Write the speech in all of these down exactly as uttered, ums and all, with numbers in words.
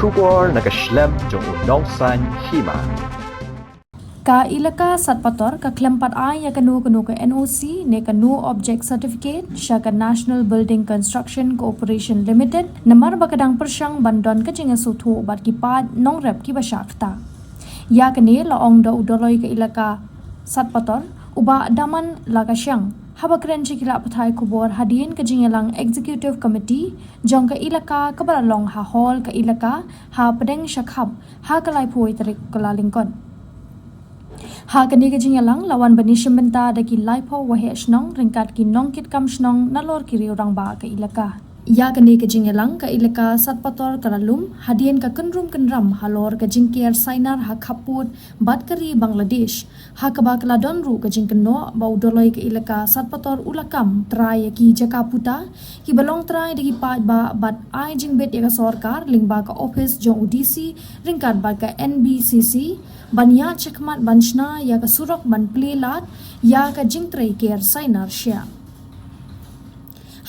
Khubor na ka shlem jong u nongsaiñ hima. Ka Elaka Satpator ka khlem pat ai ïa kano kano ka N O C ne ka No Object Certificate sha ka National Building Construction Corporation Limited namar ba ka dang pyrshang ban don ka jingïasngewthuh bad ki paid nongrep kiba shah ktah. Ïa kane la ong da u Dolloi ka Elaka Satpator, u Bah Daman Lakashiang, haba kren sha ki lad pathai khubor hadien ka jingïalang Executive Committee jong ka Elaka kaba la long ha hall ka Elaka ha pdeng Shakhap ha ka laiphew tarik Kyllalyngkot. Ha kane ka jingïalang la wan ban ïashim bynta da ki laiphew waheh shnong ryngkat ki nongkitkam shnong nalor ki riew rangbah ka Elaka. Ïa kane ka jingïalang ka Elaka Satpator ka la lum hadien ka kynrum kynram halor ka jingker sainar ha khappud bad ka ri Bangladesh, ha kaba ka la don ruh ka jingkynnoh ba u Dolloi ka Elaka Satpator u la kam trai ïa ki jaka puta kiba long trai da ki paidbah bad ai jingbit ïa ka sorkar lyngba ka ophis jong u D C ryngkat bad ka N B C C ban ïaid shakhmat ban shna ïa ka surok ban plie lad ïa ka jingtrei ker sainar shiah.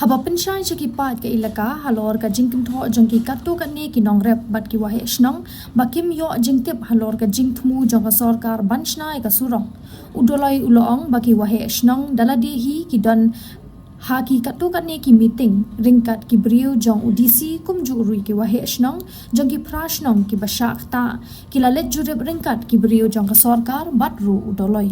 Haba pynshai sha ki paid ka Elaka halor ka jingkynthoh jong ki katto katne ki nongrep bad ki waheh shnong ba kim ïoh jingtip halor ka jingthmu jong ka sorkar ban shna ïa ka surok, u Dolloi u la ong ba ki waheh shnong da lade hi ki don ha ki katto katne ki meeting ryngkat ki briew jong u D C kumjuh ruh ki waheh shnong jong ki phra shnong kiba shah ktah ki la leit jurip ryngkat ki briew jong ka sorkar bad ruh u Dolloi.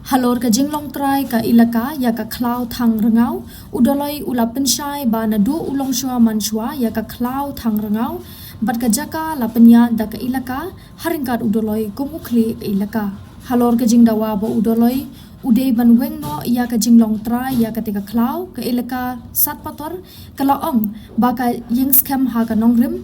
Halor ka jinglong trai ka Elaka ïa ka khlaw Thangryngaw, u Dolloi u la pynshai ba naduh u longshuwa manshuwa ïa ka khlaw Thangryngaw bad ka jaka la pynïaid da ka Elaka ha ryngkat u Dolloi kum u khlieh ka Elaka. Halor ka jingdawa ba u Dolloi u dei ban weng noh ïa ka jinglong trai ïa kata ka khlaw, ka Elaka Satpator ka la ong ba ka ïeng skhem ha ka nongrim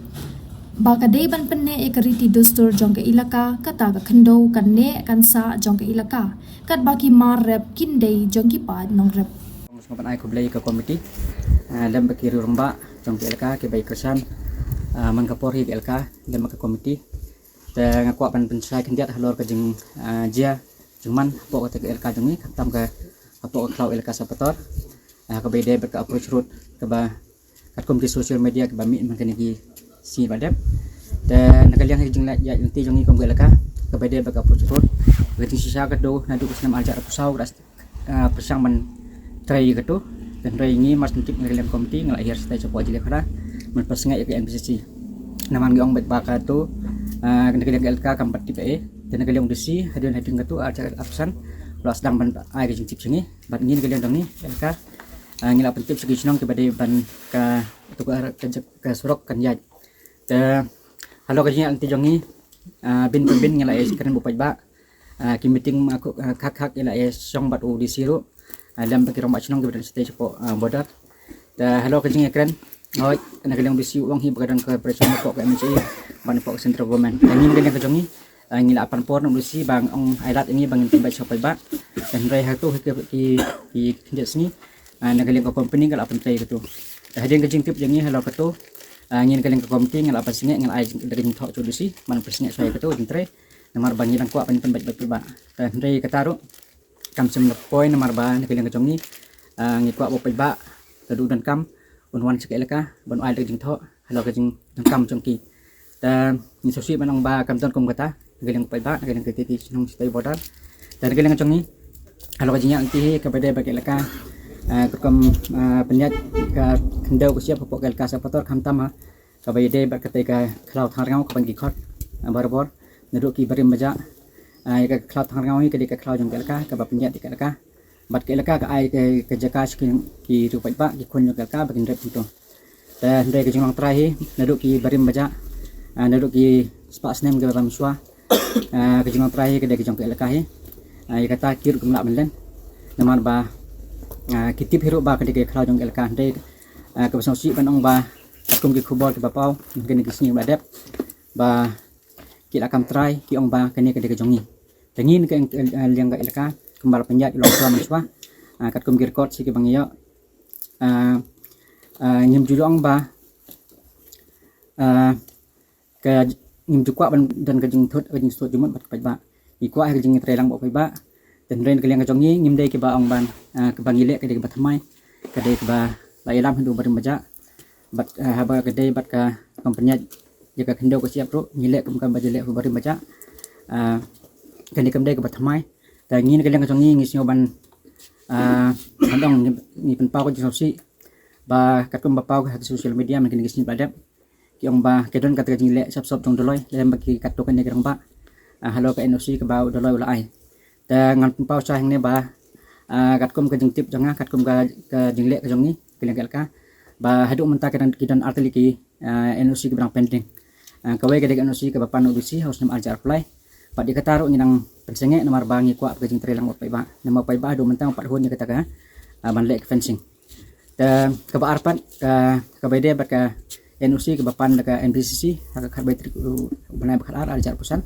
ba ka dei ban pynneh ïa ka riti dustur jong ka Elaka, kata ka khyndew, ka neh, ka nsah jong ka Elaka, katba ki mar rep kin dei jong ki paid nongrep. Sngewbha ban ai khublei ka komiti, ah, lem bad ki riew rangbah jong ka Elaka kiba ïa kyrshan, ah, man ka por hi ka Elaka lem bad ka komiti. Te nga kwah ban pynshai khyndiat halor ka jing, ah, jia jingman hapoh kata ka Elaka jong ngi, khamtam ka hapoh ka khlaw Elaka Satpator, ah, kaba ïadei bad ka approach road kaba katkum ki social media kiba mih man kine ki sngi ba dep. Te na ka liang ka jingïaid lynti jong ngi kum ka Elaka kaba ïadei bad ka approach road, ka jingshisha ka dei naduh ka snem arhajar arphew saw ka, ah, pyrshang ban trei ïa kato. Te hynrei ngi mar sngewtip na ka liang komiti nga la hiar shatei shapoh jylliekhana ban pyrsngew ïa ka N B C C. Namar ngi ong beit ba kato, ah, na ka liang ka Elaka kam pat tip ei. Te na ka liang D C hadien hadien kato arhajar arphew san la sdang ban ai ka jingtip sha ngi. Bad ngi na ka liang jong ngi Elaka, ah, ngi la pyntip sha ki shnong kiba dei ban ka, to ka, ka, ka surok kan ïaid. Te halor ka jingïaid lynti jong ngi, ah, bin pa bin ngi la ïa kren bad u paidbah. Ah, ki meeting ma ku, ah, khak khak ngi la ïa shong bad u D C ruh. Ah, lem bad ki rangbah shnong kiba don shatei shapoh, ah, border. Te halor ka jingïakren, hooid, na ka liang u D C u ong hi ba ka don cooperation hapoh ka M H A bad hapoh ka central government. Te ngi na ka liang ka jong ngi, ah, ngi la pan por na u D C ba ong ai lad ïa ngi ba ngin pynbeit sha u paidbah. Te hynrei hato ki, ki, ki khyndiat sngi, ah, na ka liang ka company ka la pyntrei kato. Te hadien ka jingtip jong ngi halor kato, ah, ngi na ka liang ka komiti ngi la pyrsngew, ngi la ai jing, da ka jingthoh sha u D C ban pyrsngew shuwa ïa kato jingtrei. Namar ba ngi dang kwah ban pynbeit bad paidbah. Te hynrei kata ruh kam shym la poi namar ba na ka liang ka jong ngi, ah, ngi kwah ba u paidbah lada u donkam un wan sha ka Elaka ban ai da ka jingthoh halor ka jingdonkam jong ki. Te ngi sngewsih ban ong ba kam don kum kata na ka liang u paidbah, na ka liang kata ki shnong shatei border. Te na ka liang jong ngi halor ka jingïaid lynti hi kaba ïadei bad ka Elaka, ah, katkum, ah, pynïaid ka khyndew ka shyiap hapoh ka Elaka Satpator khamtam ha kaba ïadei bad katei ka khlaw Thangryngaw kaba ngi khot, ah, barabor naduh ki barim bajah. Ah, ïa ka khlaw Thangryngaw hi ka dei ka khlaw jong ka Elaka kaba pynïaid ïa ka Elaka. Bad ka Elaka ka ai ka, ka jaka sha ki, ki riew paidbah, ki khun jong ka Elaka ba kin rep hangto. Te hynrei ka jinglong trai hi naduh ki barim bajah, ah, naduh ki spah snem kiba mynshuwa, ah, ka jinglong trai hi ka dei ka jong ka Elaka hi. Ah, ïa kata ki ruh kim lah ban len namar ba, ah, ki tip hi ruh ba ka dei ka khlaw jong ka Elaka, hynrei, ah, kaba sngewsih ban ong ba kum ki khubor kiba paw ha kine ki sngi ba la dep ba ki la kam trai ki ong ba kane ka dei ka jong ngi. Te ngi na ka, eh, liang ka Elaka kumba la pynïaid u longshuwa manshuwa, ah, katkum ki record shi kiba ngi ïoh, ah, ah, ngim ju ong ba, ah, ka, ngim ju kwah ban don ka jingthut, ka jingsngewthuh jingmut bad ka paidbah. Ngi kwah ha ka jingtrei lang bad u paidbah. Te hynrei na ka liang ka jong ngi ngim dei kiba ong ban, ah, kaba ngi leh ka dei kaba thymmai, ka dei kaba la ïalam haduh barim bajah. Bad, ah, haba ka dei bad ka company ïa ka khyndew ka shyiap ruh ngi leh kum ka ba jylliew ba rim ba jah. Ah, kane kam dei kaba thymmai. Te ngi na ka liang ka jong ngi ngi sngew ban, ah, ban ong ngi, ngi pynpaw ka jingsngewsih ba katkum ba paw ha social media mynta kine ki sngi ba la dep, ki ong ba ki don kata ka jingleh sop sop jong u Dolloi lem bad ki katto katne ki rangbah, ah, halor ka N O C kaba u Dolloi u la ai. Te ngan pynpaw sha hangne ba, ah, katkum ka jingtip jong nga, katkum ka, ka jingleh ka jong ngi ka liang ka elaka, ba haduh mynta ki don, ki don artylli ki, ah, N O C kiba dang pending. Ah, kawei ka dei ka N O C kaba pan u D C ha u snem arhajar arphew lai. Bad ïa kata ruh ngi dang pynsangeh namar ba ngi kwah ka jingtrei lang bad paidbah. Namar paidbah haduh mynta pat hun ïa kata ka, ah, ban leh ka fencing. Te kaba ar pat ka, kaba ïadei bad ka N O C kaba pan da ka N B C C ha ka khatwei tarik u bnai ba khatar arhajar arphew san.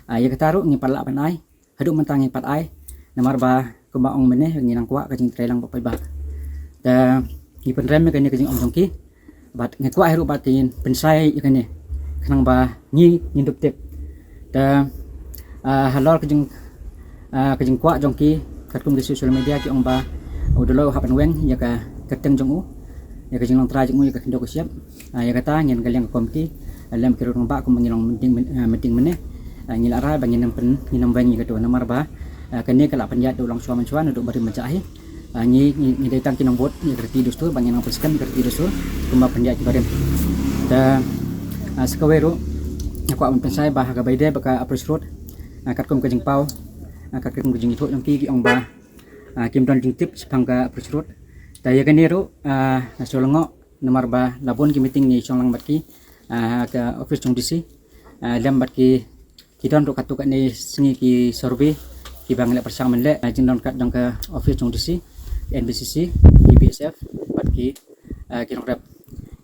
Ah, ïa kata ruh ngi pat lah ban ai. Haduh mynta ngi pat ai namar ba kumba ong mynne ngi nang kwah ka jingtrei lang bad paidbah. Te ngi pynrem ïa kane ka jingong jong ki bad ngi kwah hi ruh ba kin pynshai ïa kane khnang ba ngi ngin dup tip. Te, ah, halor ka jing, ah, ka jingkwah jong ki katkum ki social media ki ong ba u Dolloi u hap ban weng ïa ka kyrteng jong u, ïa ka jinglong trai jong u, ïa ka khyndew ka shyiap. Ah, ïa kata ngin ka liang ka komiti, ah, lem ki rangbah kumba ngi long meeting, ah, meeting mynne. Ah, ngi la rai ba ngin ym pyn, ngin ym weng ïa kato namar ba, ah, kane ka la pynïaid da u Longshuwa Mynshuwa naduh barim ba jah hi. Ah, ngi, ngi, ngi dei tang ki nongbud ïa ka riti dustur ba ngin ym pynskhem ïa ka riti dustur kumba pynïaid ki barim. Te, ah, sa kawei ruh nga kwah ban pynshai ba ha kaba ïadei bad ka Approach Road, ah, katkum ka jingpaw, ah, katkum ka jingithuh jong ki ki ong ba, ah, kim don jingtip shaphang ka Approach Road. Te ïa kane ruh, ah, nga shu lyngngoh namar ba la bun ki meeting ngi shong lang bad ki, ah, ka office jong D C, ah, lem bad ki, ki don ruh katto katne sngi ki survey kiba ngi la pyrshang ban leh, ah, jingdon kat jong ka office jong D C, N B C C, ki B S F bad ki, ah, ki nongrep.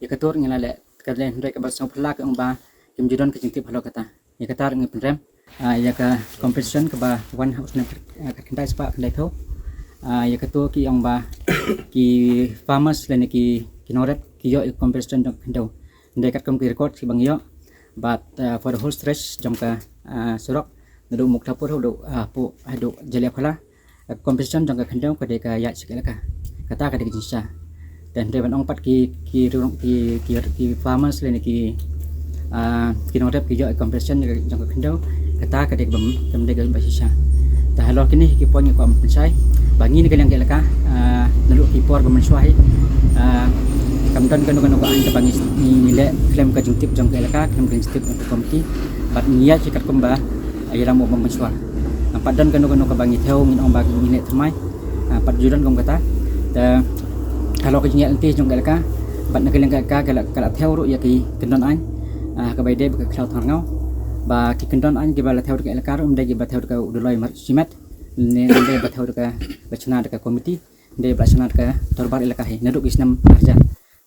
Ïa kato ruh ngi la leh, ka dei hynrei kaba sngewphylla ka ong ba kim ju don ka jingtip halor kata. Ïa kata ruh ngi pynrem, ah, ïa ka compensation kaba wan ha u snem, ah, khyndai spah khyndai phew. Ah, ïa kato ki ong ba ki farmers lane ki, ki nongrep ki ïoh ïa ka compensation jong ka khyndew. Hynrei katkum ki record kiba ngi ïoh bad, ah, for the whole stretch jong ka, ah, surok naduh Muktapur haduh, ah, hapoh haduh Jaliakhula, ah, compensation jong ka khyndew ka dei ka ïaid sha ka elaka. Kata ka dei ka jingshisha. Te hynrei ban ong pat ki, ki, ki, ki, ki farmers lane ki, ah, ki nongrep ki ïoh compensation jong ka khyndew, kata ka dei kaba, kam dei kaba shisha. Te halor kine ki point ngi kwah ban pynshai ba ngi na ka liang ka elaka, ah, naduh ki por ba mynshuwa hi, ah, kam don kano kano ka aiñ kaba ngi, ngi leh khlem ka jingtip jong ka elaka, khlem ka jingtip jong ka komiti. Bad ngi ïaid hi katkum ba, ah, ïalam u bym mynshuwa. Ngam pat don kano kano kaba ngi thew ngin ong ba ngi leh thymmai. Ah, pat ju don kum kata. Te halor ka jingïaid lynti jong ka elaka bad na ka liang ka elaka ka la, ka la thew ruh ïa ki kyndon aiñ, ah, kaba ïadei bad ka khlaw thangrngaw. Ba ki kyndon aiñ kiba la thew da ka elaka ruh ym dei kiba thew da ka u Dolloi Mar Shimet, ne ym dei ba thew da ka, ba shna da ka komiti, ym dei ba shna da ka dorbar elaka hi naduh ki snem arhajar.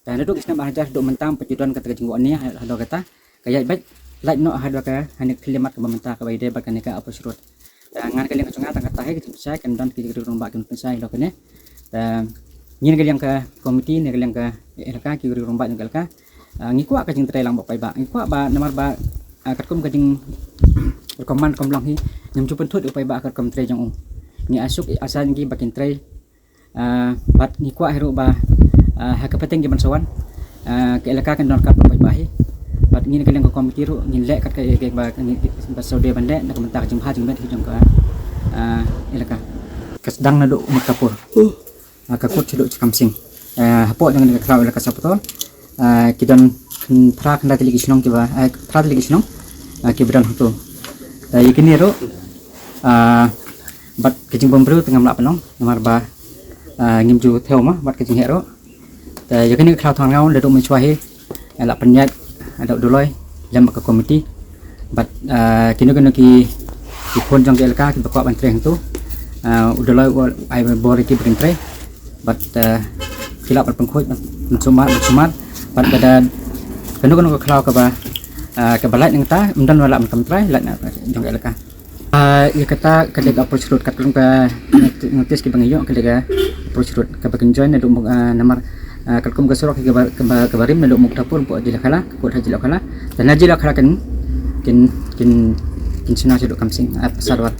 Te naduh ki snem arhajar haduh mynta pat ju don kata ka jingwahnia halor kata. Ka ïaid beit lait noh haduh ka, ha kane ka khyllipmat kaba mynta kaba ïadei bad kane ka Approach Road. Te ngan ka liang ka jong nga tang kata hi ka jingpynshai, kam don ki riew rangbah kin pynshai halor kane. Te ngi na ka liang ka komiti, na ka liang ka elaka, ki riew rangbah jong ka elaka, ah, ngi kwah ka jingtrei lang bad paidbah. Ngi kwah ba namar ba, ah, katkum ka jing recommend kam long hi, ngim ju pynthut ïa u paidbah katkum trei jong u. Ngi asuk, asa ngi ba kin trei. Ah, bad ngi kwah hi ruh ba, ah, ha ka pateng ki ban sa wan, ah, ka elaka kan don ka paidbah hi. Bad ngi na ka liang ka komiti ruh ngin leh kat ka, ka, ba, ba sawdei ban leh na ka bynta ka jingbha jingmiat hi jong ka, ah, elaka. Ka sdang naduh Muktapur. Ah, ka kut shaduh Chamsing. Ah, hapoh jong ka khlaw elaka Sapathol, ah, ki don khyn-, phra khyndai tylli ki shnong kiba, ah, phra tylli ki shnong, ah, kiba don hangto. Ah, ïa kine ruh, ah, bad ka jingbymbriew te ngam lah ban ong namar ba, ah, ngim ju thew ma bad ka jingheh ruh. Te ïa kane ka khlaw thangrngaw naduh mynshuwa hi, eh, la pynïaid, eh, da u Dolloi lem bad ka komiti. Bad, eh, kino kino ki, ki khun jong ka elaka kiba kwah ban trei hangto, eh, u Dolloi u ai bor ïa ki ba kin trei. Bad, eh, ki lah ban pynkhuid, ban sumar, ban sumar. Bad lada kano kano ka khlaw kaba, eh, kaba lait na kata, ym don ba lah ban kam trai, lait na jong ka elaka. Ah, ïa kata ka dei ka Approach Road, katkum ka notice kiba ngi ïoh ka dei ka Approach Road kaba kin join naduh Muk-, ah, namar, ah, katkum ka surok kaba, kaba, kaba rim naduh Muktapur hapoh Jylliekhla, ka kut ha Jylliekhla. Te na Jylliekhla kin, kin, kin, kin shna shaduh Chamsing, ah, Pasarwat.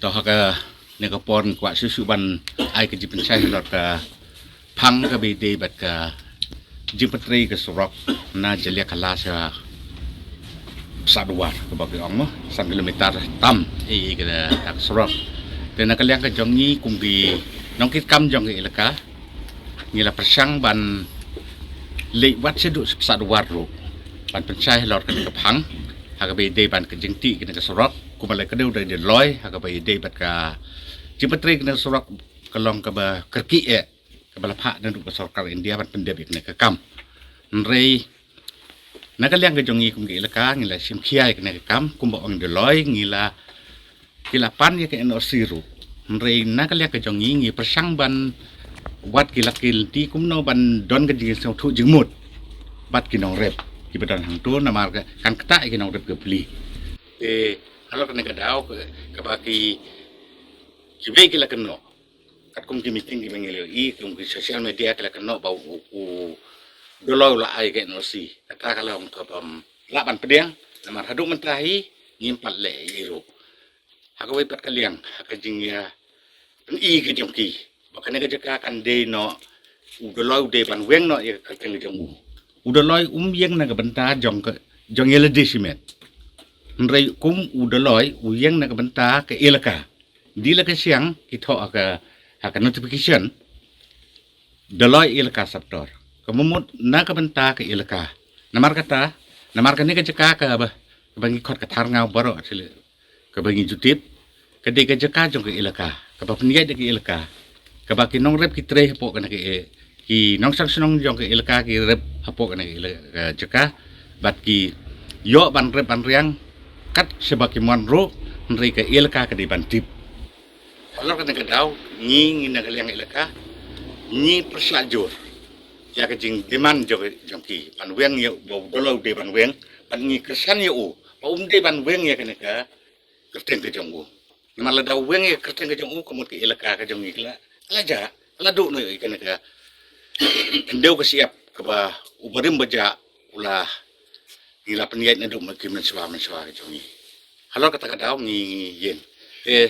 To ha kane ka por ngi kwah shuh shuh ban ai ka jingpynshai halor ka phang kaba ïadei bad ka jingpyntrei ka surok na Jalyiakala sha Psahdwar, kaba ki ong mo, san kilometer tam i ka, ka surok. Te na ka liang ka jong ngi kum ki nongkitkam jong ka elaka, ngi la pyrshang ban leit wat shaduh Psahdwar ruh ban pynshai halor kane ka phang, ha kaba ïadei bad ka jingtih kane ka surok, kumba la kdew da i Dolloi, ha kaba ïadei bad ka jingpyntrei kane ka surok ka long kaba kyrkieh eh, kaba la phah naduh ka sorkar India ban pyndep ïa kane ka kam. Hynrei na ka liang ka jong ngi kum ka elaka ngi la shim khia ïa kane ka kam, kumba ong i Dolloi ngi la, ki la pan ïa ka N O C ruh. Hynrei na ka liang ka jong ngi ngi pyrshang ban wad ki lad ki lynti kumno ban don ka jingsngewthuh jingmut bad ki nongrep kiba don hangto, namar ka kan ktah ïa ki nongrep ka pli. Te halor kane ka daw ka, kaba ki, kiwei ki la kynnoh, katkum ki meeting kiba ngi la ïohi, kum ki social media ki la kynnoh ba u, u Dolloi u la ai ka N O C. Kata ka long kaba ym lah ban pdiang, namar haduh mynta hi ngim pat leh ei ei ruh. Ha kawei pat ka liang, ha ka jingïa pyni ka jong ki ba kane ka jaka kan dei noh, u Dolloi u dei ban weng noh ïa ka kyrteng ka jong u. U Dolloi um ïeng na ka bynta jong ka, jong ïa lade shimet. Hynrei kum u Dolloi u ïeng na ka bynta ka elaka, dei la ka shiang ki thoh ha ka, ha ka notification, Dolloi Elaka Saptor. Ka mut na ka bynta ka elaka. Namar kata, namar kane ka jaka kaba, kaba ngi khot ka Tharngaw baroh, actually, kaba ngi ju tip, ka dei ka jaka jong ka elaka, kaba pynïaid da ka elaka, kaba ki nongrep ki trei hapoh kane ka e-, ki nongshong shnong jong ka elaka ki rep hapoh kane ka ele-, ka jaka, bad ki ïoh ban rep ban riang kat shaba ki mon ruh, hynrei ka elaka ka dei ban tip. Halor kane ka daw, ngi, ngi na ka liang elaka, ngi pyrshah jur ïa ka jingdemand jong, jong ki ban weng ïa u, ba u Dolloi u dei ban weng, bad ngi kyrshan ïa u ba um dei ban weng ïa kane ka kyrteng ka jong u. Namar lada u weng ïa ka kyrteng ka jong u, ka mut ka elaka ka jong ngi ka la, ka la jah, ka la duh noh ïa kane ka khyndew ka shyiap kaba u barim bajah u la, ngi la pynïaid naduh mynta ki mynshuwa, mynshuwa ka jong ngi. Halor kata ka daw ngi, ngi ïeng. Eh,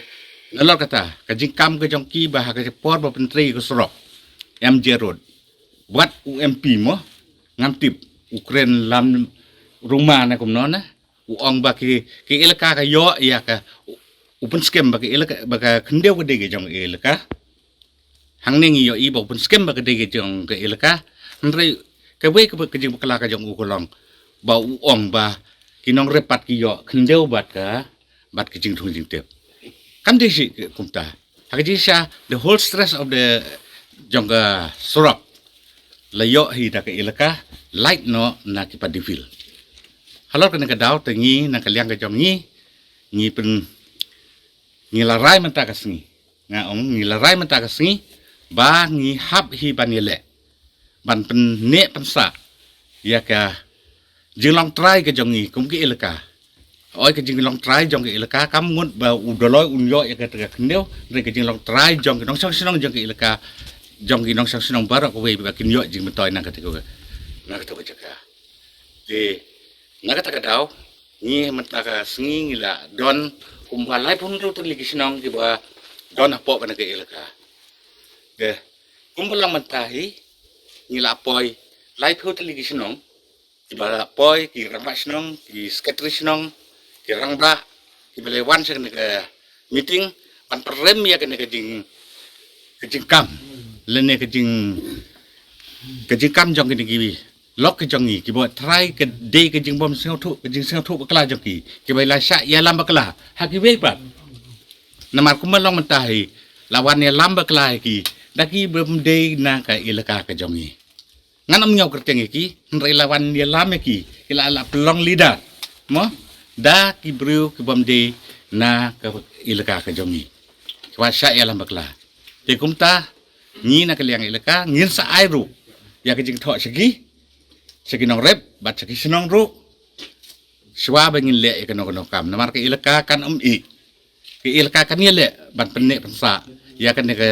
nalor kata ka jingkam ka jong ki ba ha ka por ba pyntrei ka surok M J Road, wat u M P mo, ngam tip, u kren lam ruma na kumno na, u ong ba ki, ki elaka ka ïoh ïa ka, u, u pynskhem ba ki elaka, ba ka khyndew ka dei ka jong ka elaka. Hangne ngi ïohi ba u pynskhem ba ka dei ka jong ka elaka. Hynrei kawei ka, ka jingbakla ka jong u ka long ba u ong ba ki nongrep pat ki ïoh khyndew bad ka, bad ka jingthung jingtip. Kam dei shi kumta. Ha ka jingshisha, the whole stress of the jong ka surok la ïoh hi da ka elaka, lait noh na ki paddy field. Halor kane ka daw te ngi na ka liang ka jong ngi, ngi pyn, ngi la rai mynta ka sngi. Nga ong ngi la rai mynta ka sngi ba ngi hap hi ban ïaleh, ban pynneh pynsah ïa ka jinglong trai ka jong ngi kum ka elaka. Oi, ka jinglong trai jong ka elaka kam mut ba u Dolloi un ïoh ïa kata ka khyndew, hynrei ka jinglong trai jong ki nongshong shnong jong ka elaka, jong ki nongshong shnong baroh kawei ba kin ïoh jingmyntoi na kata ka, na kata ka jaka. Te na kata ka daw, ngi mynta ka sngi ngi la don kumba laiphew hynriew tylli ki shnong kiba don hapoh kane ka elaka. Te kumba long mynta hi, ngi la poi laiphew tylli ki shnong, kiba la poi, ki rangbah shnong, ki secretary shnong, ki rangbah, kiba la wan sha kane ka meeting ban pynrem ïa kane ka jing, ka jingkam lane ka jing, ka jingkam jong kine ki lok ki jong ngi, kiba trai ka dei ka jingbym sngewthuh, ka jingsngewthuh bakla jong ki, kiba la shah ïalam bakla ha kiwei pat. Namar kumba long mynta hi, la wan ïalam bakla ïa ki da ki bym dei na ka elaka ka jong ngi. Ngan ym ñiew kyrteng ïa ki, hynrei la wan ïalam ïa ki, ki la, la pynlong leader mo, da ki briew ki bym dei na ka elaka ka jong ngi, ki wan shah ïalam bakla. Te kumta ngi na ka liang elaka ngin sa ai ruh ïa ka jingthoh sha ki, sha ki nongrep bad sha ki shnong ruh, shuwa ba ngin leh ïa kano kano kam. Namar ka elaka kan ym ih, ka elaka kan ïaleh ban pynneh pynsah ïa kane ka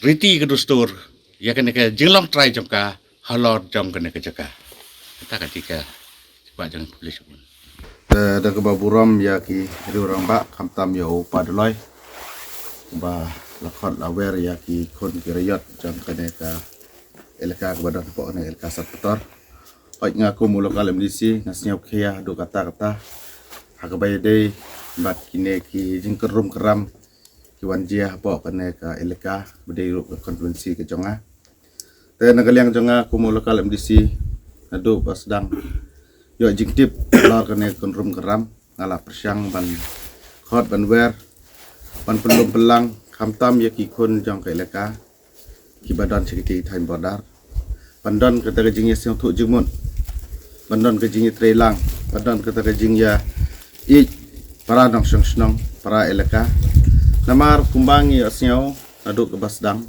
riti ka dustur, ïa kane ka jinglong trai jong ka halor jong kane ka jaka. Kata ka dei ka jubab jong public. Te da kaba burom ïa ki riew rangbah, khamtam ïa u Pa Dolloi ba la khot la wer ïa ki khun ki riot jong kane ka elaka kaba don hapoh kane elaka Satpator. Hooid, nga kum u local M D C nga sngewkhia haduh katta katta ha kaba ïadei bad kine ki jingkynrum kynram ki wan jia hapoh kane ka elaka ba dei ruh ka constituency ka jong nga. Te na ka liang jong nga kum u local M D C, naduh ba sdang ïoh jingtip halor kane ka kynrum kynram, nga la pyrshang ban khot ban wer, ban pynlum pynlang khamtam ïa ki khun jong ka elaka kiba don sha kitei ki thaiñ border, ban don kata ka jingïasngewthuh jingmut, ban don ka jingïatreilang, ban don kata ka jingïaïeit para nongshong shnong, para elaka. Namar kumba ngi ïohsngew naduh kaba sdang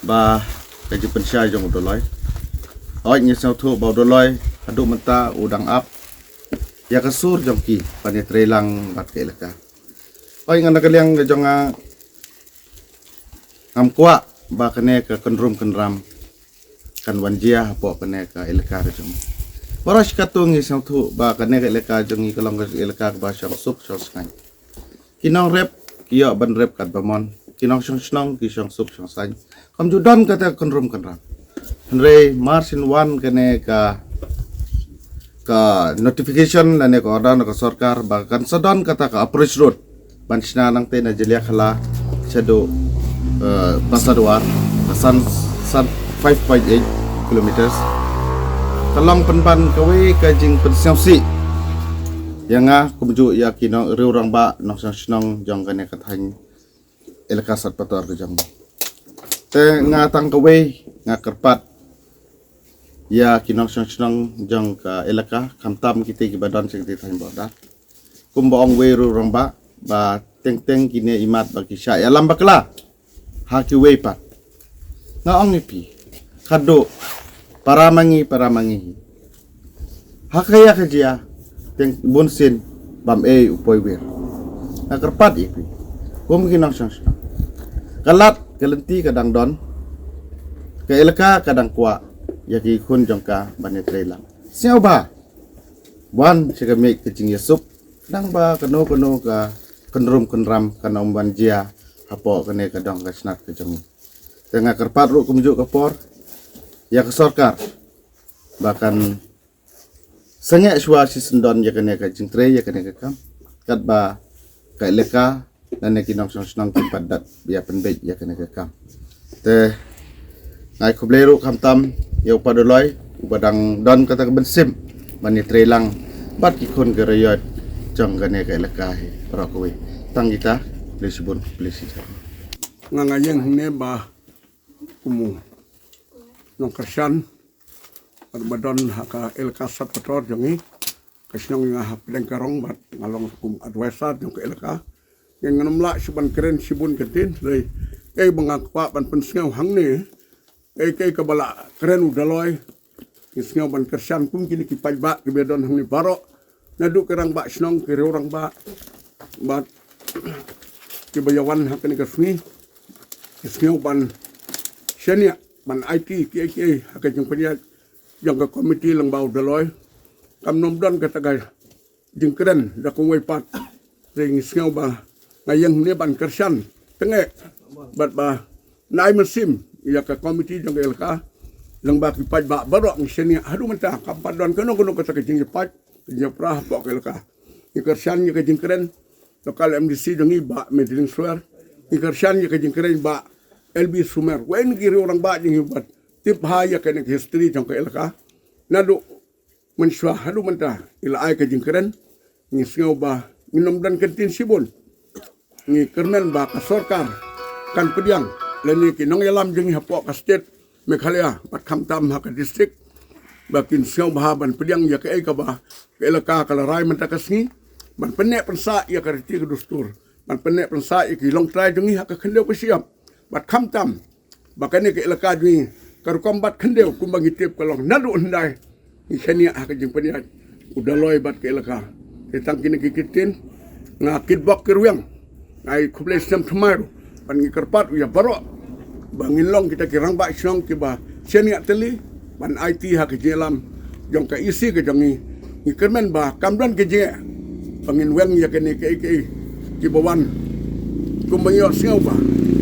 ba ka jingpynshai jong u Dolloi, hooid ngi sngewthuh ba u Dolloi haduh mynta u dang ap ïa ka sur jong ki ban ïatreilang bad ka elaka. Hooid, nga na ka liang ka jong nga ngam kwah ba kane ka kynrum kynram kan wan jia hapoh kane ka elaka ka jong ngi. Baroh shi katto ngi sngewthuh ba kane ka elaka jong ngi ka long ka elaka kaba shong suk shong saiñ. Ki nongrep ki ïoh ban rep katba mon, ki nongshong shnong ki shong suk shong saiñ. Kam ju don kata ka kynrum kynram. Hynrei mar syn wan kane ka ka notification lane ka order na ka sorkar ba kan sa don kata ka approach road ban shna nangtei na Jaliakhala shaduh, eh, Pasadwar, ka san, san five point eight kilometers. Ka long pynban kawei ka jingpynsngewsih ïa nga kumjuh ïa ki nong, riew rangbah nongshong shnong jong kane ka thaiñ elaka Satpator ka jong ngi. Te nga tang kawei nga kyrpad ïa ki nongshong shnong jong ka elaka, khamtam kitei kiba don sha kitei ki thaiñ border. Kumba ong uwei u riew rangbah ba teng teng kine imat ba ki shah ïalam bakla ha kiwei pat. Nga ong ïa phi, khadduh para ma ngi, para ma ngi hi. Ha ka ïa ka jia teng bun sien bam ei u poi wir. Nga kyrpad ïa phi kum ki nongshong shnong. Ka lad ka lynti ka dang don, ka elaka ka dang kwah ïa ki khun jong ka ban ïatreilang. Sngewbha wan sha ka miej ka jingïasuk, dang ba kano kano ka kynrum kynram kan ym wan jia hapoh kane ka dong ka snat ka jong ngi. Te nga kyrpad ruh kumjuh ka por ïa ka sorkar ba kan sangeh shuwa shisyndon ïa kane ka jingtrei, ïa kane ka kam, katba ka elaka lane ki nongshong shnong kin pat dat ïa pynbeit ïa kane ka kam. Te nga ai khublei ruh khamtam ïa u Pah Dolloi uba dang don kata ka mynsiem ban ïatreilang bad ki khun ki raïot jong kane ka elaka hi baroh kawei. Tang kita, khublei shibun, khublei shibun. Nga, nga ïeng hangne ba kum u nongkyrshan bad ba don ha ka elaka Satpator jong ngi, ka shnong nga ha pdeng ka rong bad nga long kum advisor jong ka elaka. Ngan, ngan ym lah shuh ban kren shibun kyntien, hynrei kaei ba nga kwah ban pynsngew hangne, kaei kaei kaba la kren u Dolloi, ngi sngew ban kyrshan kum kine ki paidbah kiba don hangne baroh, naduh ki rangbah shnong, ki riew rangbah bad kiba ïawan ha kane ka sngi, ngi sngew ban shaniah ban aiti kiei kiei ha ka jingpynïaid jong ka komiti lyngba u Dolloi. Kam nym don kata ka jingkren da kawei pat. Te ngi sngew ba nga ïeng hangne ban kyrshan tyngai bad ban ai mynsiem ïa ka komiti jong ka elaka lyngba ki paidbah baroh. Ngi shaniah haduh mynta, kam pat don kano kano kata ka jingïapait ka jingïapra hapoh ka elaka. Ngi kyrshan ïa ka jingkren local M D C jong ngi Bah Madeline Suer. Ngi kyrshan ïa ka jingkren Bah L B Sumer, wei na ki riew rangbah jong ngi bad tip bha ïa kane ka history jong ka elaka. Naduh mynshuwa haduh mynta i la ai ka jingkren. Ngi sngew ba ngin ym don kyntien shibun. Ngi kyrmen ba ka sorkar kan pdiang lane ki nongïalam jong ngi hapoh ka state Meghalaya bad khamtam ha ka district ba kin sngew bha ban pdiang ïa kaei kaba ka elaka ka la rai mynta ka sngi, ban pynneh pynsah ïa ka riti ka dustur, ban pynneh pynsah ïa ki longtrai jong ngi ha ka khyndew ka shyiap. Bad khamtam ba kane ka elaka jong ngi ka rukom bad khyndew kumba ngi tip ka long naduh hyndai ngi shaniah ha ka jingpynïaid u Dolloi bad ka elaka. Te tang kine ki kyntien, nga kitbok kirwiang, nga ai khublei snem thymmai ruh bad ngi kyrpad ïa baroh ba ngin long kita ki rangbah shnong kiba shaniah tylli ban aiti ha ka jingïalam jong ka E C ka jong ngi. Ngi kyrmen ba kam don ka jingeh ba ngin weng ïa kane kaei kaei kiba wan. Kumba ngi ïohsngew ba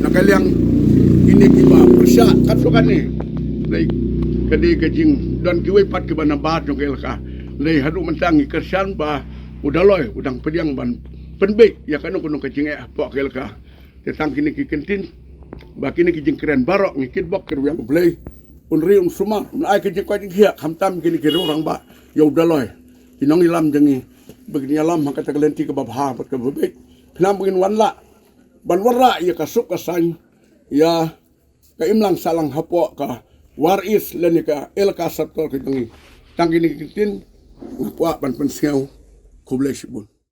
na ka liang kine kiba pyrshah katto katne Lei, ka dei ka jingdon kiwei pat kiba nabar jong ka elaka. Lei, haduh mynta ngi kyrshan ba u Daloi u dang pdiang ban pynbeit ïa kano kano ka jingeh hapoh ka elaka. Te tang kine ki kyntien, ba kine ki jingkren baroh ngi kitbok ki rwiang U Blei un ri un sumar, un ai ka jingkoit jingkhiah, khamtam kine ki riew rangbah ïa u Daloi, ki nongïalam jong ngi, ba kin ïalam ha kata ka lynti kaba bha bad kaba beit. Khnang ba ngin wan lah ban wanrah ïa ka suk ka saiñ, ïa ka imlang sahlang hapoh ka War East lane ka elaka Sub Tor ka jong ngi. Tang kine ki kyntien nga kwah ban pynsngew. Khublei shibun.